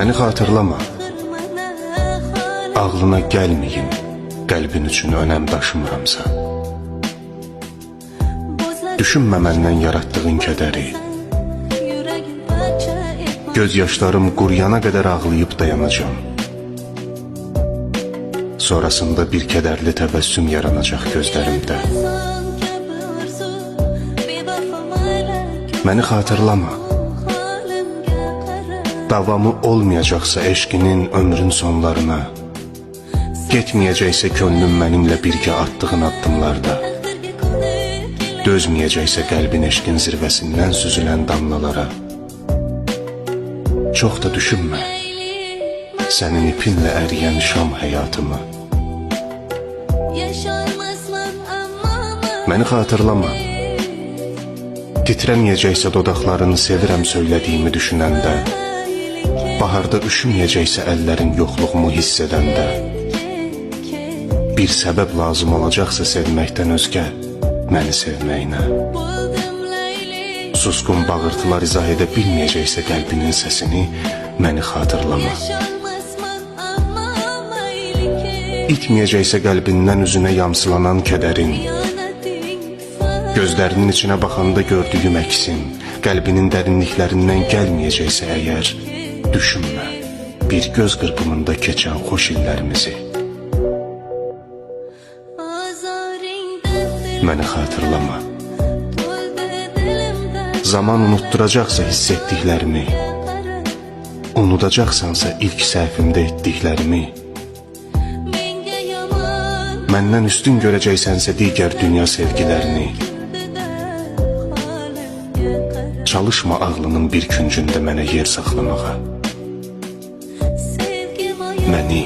Məni xatırlama. Ağlına gəlməyim, qəlbin üçün önəm daşımıramsa. Düşünmə məndən yaratdığın kədəri. Göz yaşlarım quruyana qədər ağlayıb dayanacağam. Sonrasında bir kədərli təbəssüm yaranacaq gözlərimdə. Məni xatırlama. Davamı olmayacaqsa eşqinin ömrün sonlarına, getməyəcəksə könlüm mənimlə birgə atdığın addımlarda, dözməyəcəksə qəlbin eşqin zirvəsindən süzülən damlalara. Çox da düşünmə, sənin ipinlə əriyən şam həyatımı. Məni xatırlama. Titrəməyəcəksə dodaqlarını sevirəm söylədiyimi düşünəndə, baharda üşüməyəcəksə əllərin yoxluğumu hiss edəndə, bir səbəb lazım olacaqsa sevməkdən özgə məni sevməyinə, susqun bağırtılar izah edə bilməyəcəksə qəlbinin səsini, məni xatırlama. İtməyəcəksə qəlbindən üzünə yamsılanan kədərin, gözlərinin içinə baxanda gördüyüm əksin, qəlbinin dərinliklərindən gəlməyəcəksə əgər, düşünmə bir göz qırpımında keçən xoş illərimizi. Məni xatırlama. Zaman unutduracaqsa hiss etdiklərimi, unudacaqsansa ilk səhvimdə etdiklərimi, məndən üstün görəcəksənsə digər dünya sevgilərini, çalışma ağlının bir küncündə mənə yer saxlamağa. Məni